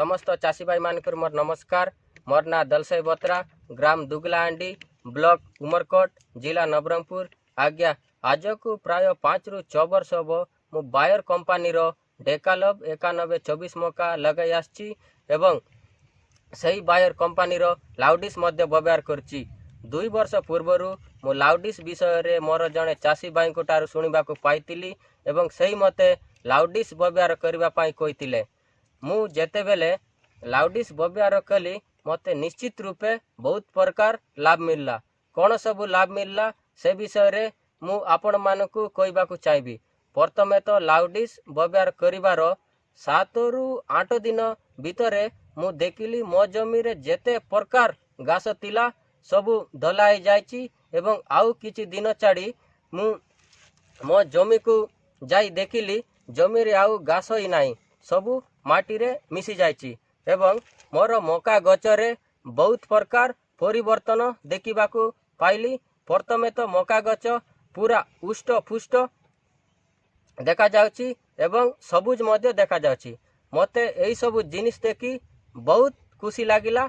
ସମସ୍ତ ଚାଷୀ ଭାଇମାନଙ୍କର ମୋର ନମସ୍କାର। ମୋର ନାଁ ଦଲସାଇ ବତ୍ରା, ଗ୍ରାମ ଦୁଗଲାହାଣ୍ଡି, ବ୍ଲକ ଉମରକୋଟ, ଜିଲ୍ଲା ନବରଙ୍ଗପୁର। ଆଜ୍ଞା, ଆଜକୁ ପ୍ରାୟ 5ରୁ 6 ବର୍ଷ ହେବ ମୁଁ ବାୟର କମ୍ପାନୀର ଡେକାଲବ 9124 ମକା ଲଗାଇ ଆସିଛି ଏବଂ ସେହି ବାୟର କମ୍ପାନୀର ଲାଉଡିସ୍ ମଧ୍ୟ ବ୍ୟବହାର କରୁଛି। 2 ବର୍ଷ ପୂର୍ବରୁ ମୁଁ ଲାଉଡିସ୍ ବିଷୟରେ ମୋର ଜଣେ ଚାଷୀ ଭାଇଙ୍କ ଠାରୁ ଶୁଣିବାକୁ ପାଇଥିଲି ଏବଂ ସେହି ମୋତେ ଲାଉଡିସ୍ ବ୍ୟବହାର କରିବା ପାଇଁ କହିଥିଲେ। ମୁଁ ଯେତେବେଳେ ଲାଉଡିସ୍ ବ୍ୟବହାର କଲି, ମୋତେ ନିଶ୍ଚିତ ରୂପେ ବହୁତ ପ୍ରକାର ଲାଭ ମିଳିଲା। କ'ଣ ସବୁ ଲାଭ ମିଳିଲା, ସେ ବିଷୟରେ ମୁଁ ଆପଣମାନଙ୍କୁ କହିବାକୁ ଚାହିଁବି। ପ୍ରଥମେ ତ ଲାଉଡିସ୍ ବ୍ୟବହାର କରିବାର 7ରୁ 8 ଦିନ ଭିତରେ ମୁଁ ଦେଖିଲି, ମୋ ଜମିରେ ଯେତେ ପ୍ରକାର ଘାସ ଥିଲା ସବୁ ଧଳା ହେଇଯାଇଛି ଏବଂ ଆଉ କିଛି ଦିନ ଛାଡ଼ି ମୁଁ ମୋ ଜମିକୁ ଯାଇ ଦେଖିଲି, ଜମିରେ ଆଉ ଘାସ ହିଁ ନାହିଁ, ସବୁ ମାଟିରେ ମିଶି ଯାଇଛି ଏବଂ ମୋର ମକା ଗଛରେ ବହୁତ ପ୍ରକାର ପରିବର୍ତ୍ତନ ଦେଖିବାକୁ ପାଇଲି। ପ୍ରଥମେ ତ ମକା ଗଛ ପୁରା ହୃଷ୍ଟ ପୁଷ୍ଟ ଦେଖାଯାଉଛି ଏବଂ ସବୁଜ ମଧ୍ୟ ଦେଖାଯାଉଛି। ମୋତେ ଏଇସବୁ ଜିନିଷ ଦେଖି ବହୁତ ଖୁସି ଲାଗିଲା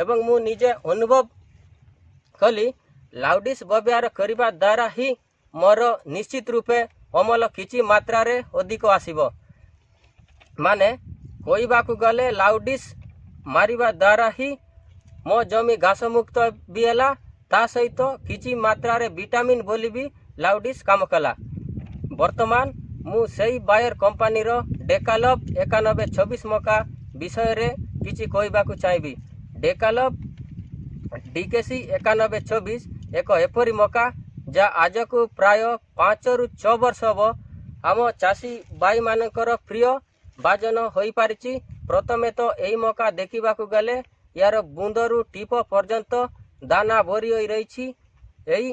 ଏବଂ ମୁଁ ନିଜେ ଅନୁଭବ କଲି, ଲାଉଡିସ୍ ବ୍ୟବହାର କରିବା ଦ୍ୱାରା ହିଁ ମୋର ନିଶ୍ଚିତ ରୂପେ ଅମଳ କିଛି ମାତ୍ରାରେ ଅଧିକ ଆସିବ। ମାନେ କହିବାକୁ ଗଲେ, ଲାଉଡିସ୍ ମାରିବା ଦ୍ୱାରା ହିଁ ମୋ ଜମି ଘାସମୁକ୍ତ ବି ହେଲା, ତା ସହିତ କିଛି ମାତ୍ରାରେ ଭିଟାମିନ୍ ବୋଲି ବି ଲାଉଡିସ୍ କାମ କଲା। ବର୍ତ୍ତମାନ ମୁଁ ସେଇ ବାୟର କମ୍ପାନୀର ଡେକାଲବ 9126 ମକା ବିଷୟରେ କିଛି କହିବାକୁ ଚାହିଁବି। ଡେକାଲବ ଡିକେସି 9126 ଏକ ଏପରି ମକା, ଯାହା ଆଜକୁ ପ୍ରାୟ 5ରୁ 6 ବର୍ଷ ହେବ ଆମ ଚାଷୀ ଭାଇମାନଙ୍କର ପ୍ରିୟ ଭାଜନ ହୋଇପାରିଛି। ପ୍ରଥମେ ତ ଏହି ମକା ଦେଖିବାକୁ ଗଲେ ଏହାର ବୁନ୍ଦରୁ ଟିପ ପର୍ଯ୍ୟନ୍ତ ଦାନା ଭରି ହୋଇ ରହିଛି। ଏହି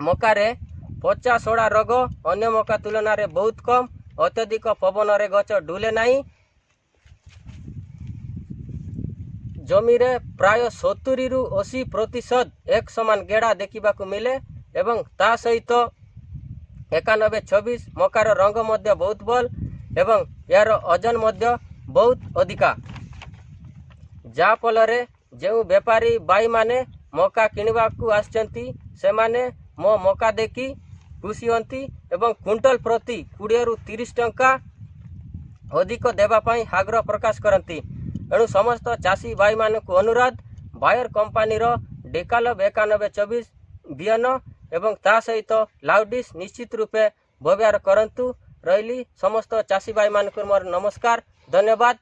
ମକାରେ ପଚା ସଢ଼ା ରୋଗ ଅନ୍ୟ ମକା ତୁଳନାରେ ବହୁତ କମ୍। ଅତ୍ୟଧିକ ପବନରେ ଗଛ ଢୁଲେ ନାହିଁ। ଜମିରେ ପ୍ରାୟ 70ରୁ 80% ଏକ ସମାନ ଗେଡ଼ା ଦେଖିବାକୁ ମିଳେ ଏବଂ ତା ସହିତ 9126 ମକାର ରଙ୍ଗ ମଧ୍ୟ ବହୁତ ଭଲ ଏବଂ ଏହାର ଓଜନ ମଧ୍ୟ ବହୁତ ଅଧିକା, ଯାହାଫଳରେ ଯେଉଁ ବେପାରୀ ଭାଇମାନେ ମକା କିଣିବାକୁ ଆସିଛନ୍ତି, ସେମାନେ ମୋ ମକା ଦେଖି ଖୁସି ହୁଅନ୍ତି ଏବଂ କୁଇଣ୍ଟାଲ ପ୍ରତି 20ରୁ 30 ଟଙ୍କା ଅଧିକ ଦେବା ପାଇଁ ଆଗ୍ରହ ପ୍ରକାଶ କରନ୍ତି। ଏଣୁ ସମସ୍ତ ଚାଷୀ ଭାଇମାନଙ୍କୁ ଅନୁରୋଧ, ବାୟର କମ୍ପାନୀର ଡେକାଲବ 9124 ବିହନ ଏବଂ ତା ସହିତ ଲାଉଡିସ୍ ନିଶ୍ଚିତ ରୂପେ ବ୍ୟବହାର କରନ୍ତୁ। ରହିଲି, ସମସ୍ତ ଚାଷୀ ଭାଇମାନଙ୍କୁ ମୋର ନମସ୍କାର, ଧନ୍ୟବାଦ।